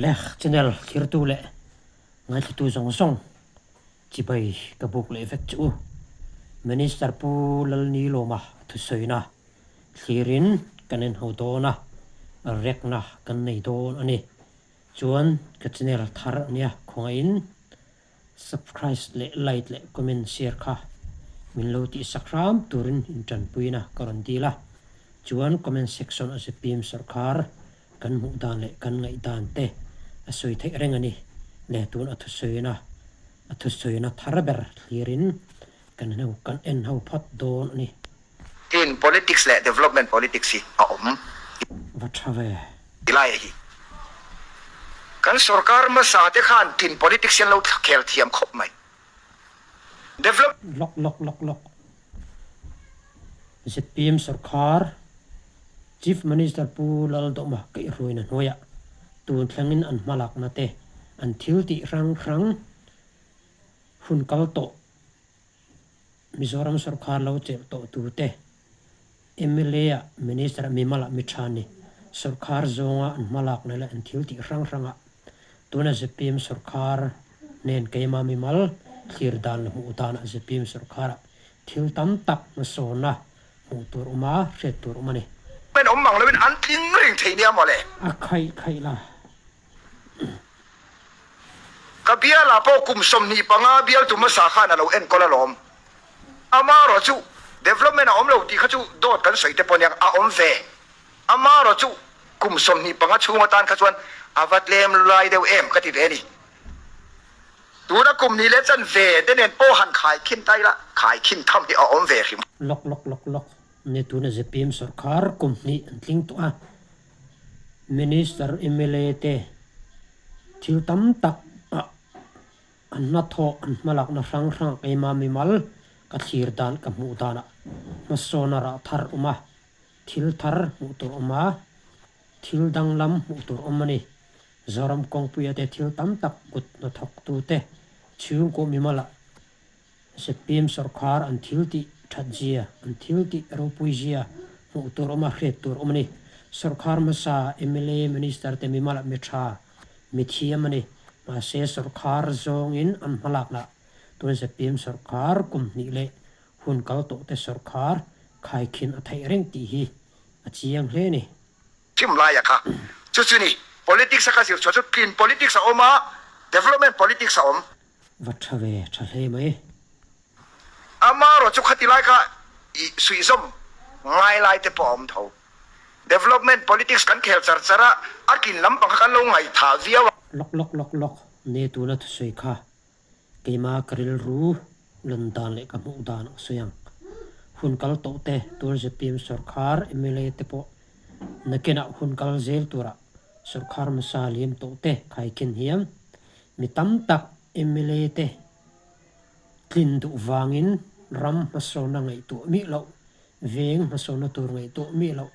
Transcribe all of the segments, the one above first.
Leh channel thirtu leh ngaithlatu zawng zawng chibai ka buk leh vek che u. Minister Pu Lalnilawma thusawina thlirin kan en ho dawn a, rekna kan nei dawn a ni. Chuan ka channel thar a nia khawngaihin Subscribe leh like leh comment share kha min lo tih sak hram turin in tanpuina ka rawn dil a, chuan comment section a zpm sawrkhar kan hmuh dan leh kan ngaih dan te a sawi theih reng a ni le tun a thusawina a thusawina thar ber thlirin kan ho kan en ho phawt dawn a ni. Tin, politics leh development politics hi a awm. Va tha ve. Ti lai hi. Kan sorkar hmasa te khan tin politics hi an lo khel thiam khawp mai. Develop. Lawk lawk lawk lawk. Zpm sorkar Chief Minister Pu Laldawma kaihhruaina hnuaiah tun thlengin an hmalakna te an thil tih hrang hrang hun kal tawh Mizoram sorkar lo chelh tawh tute mla ah Minister ah mimal ah mi tha ni sorkar zawnga an hmalakna leh an thil tih hrang hrangah tuna zpm sorkar nen keima mimal thlir dan leh hmuh danah zpm sorkarah thil tam tak hmasawnna hmuh tur awm a, hriat tur awm a ni. Men awm mang loin an tling reng thei nia mawle. A khaih khaih la. Ka bialah pawh kum 25 bialtu hmasa khan a lo enkawl alawm. Amaherawhchu development a awm lo tih kha chu dawt kan sawi te pawh aniang a awm ve. Amaherawhchu kum 25 chhung atan kha chuan a va tlem lai deuh em ka ti ve a ni. Tuna kum hnih leh chanve te nen pawh han khaikhin ta ila, khaikhin tham hi a awm ve hrim. Lawk lawk lawk lawk ni tuna zpm sawrkar kum hnih an tling tawh a. Minister mla te thil tam tak ah an hnathawh an hmalakna hrang hrang keimah mimal ka thlir dan ka hmuh danah hmasawn a rah thar awm a, thil thar hmuh tur awm a, thil danglam hmuh tur awm a ni. Zoram kawngpuia te thil tam tak kut hnathawktu te chhungkaw mimalah Zpm sawrkhar an thil tih that zia, an thil tih ropui zia hmuh tur awm a, hriat tur awm a ni. Sawrkhar hmasa mla, Minister te mimal ah mi tha, mi thiam a ni. Mahse sawrkhar zawngin an hmalakna tun zpm sawrkhar kum hnih leh hun kal tawh te sawrkhar khaikhin a theih reng tih hi a chiang hle a ni. Chim laia kha chu chu ni. Politics a ka zir chhuah chu tlin politics a awm a, development politics a awm. Va tha ve, tha hle mai. Amaherawh chu khati lai kha i suihzawm ngai lai te pawh a awm tho. Development politics kan khel char char a, a tlin lampang kha kan lo ngaihthah viau a. Lawk lawk lawk lawk, ne tuna thusawi kha keima ka rilru lan dan leh ka hmuh dan a sawi ang. Hun kal tawh te, tun zpm sawrkhar mla te pawh nakinah hun kal zel turah sawrkhar hmasa liam tawh te khaikhin hian Mi tam tak mla te tlin duh vangin ram hmasawnna ngaihtuah mih loh, veng hmasawnna tur ngaihtuah mih loh,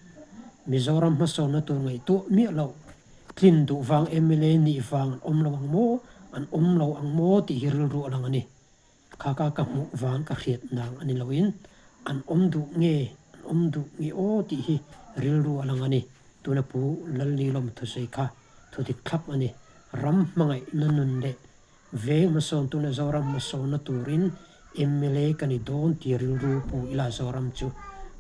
Mizoram hmasawnna tur ngaihtuah miah loh, tlin duh vang mla nih vang an awm lo ang maw, an awm lo ang maw tih hi rilru a lang a ni. Kha ka ka hmuh vang ka hriat nang a ni loin an awm duh nge an awm duh nge aw tih hi rilru a lang a ni. Tuna Pu Lalnilawm thusawi kha thu dik thlap a ni. Ram hmangaihna nun leh veng hmasawn tuna Zoram hmasawnna turin mla ka ni dawn tih rilru pu ila Zoram chu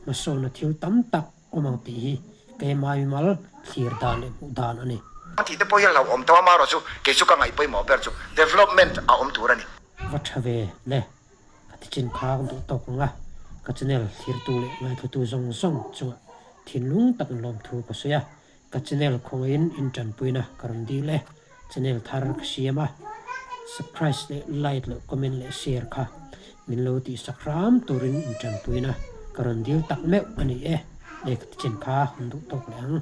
hmasawnna thil tam tak awm ang tih hi keimah mimal thlir dan leh hmuh dan a ni. A tih te pawh hi a hlauhawm tawh a, amaherawhchu kei chu ka ngaih pawimawh ber chu development a awm tur a ni. Va tha ve le, ka ti chin kha ka duh tawk ang a, ka channel thlirtu leh ngaithlatu zawng zawng chungah thinlung tak in lawmthu ka sawi a, Ka channel khawngaihin in tanpuina ka rawn dil e. Channel thar ka siam a, subscribe leh like leh comment leh share kha min lo tihsak hram turin in tanpuina ka rawn dil tak meuh a ni e. Lehkha tichin kha hun duh tawk leh ang.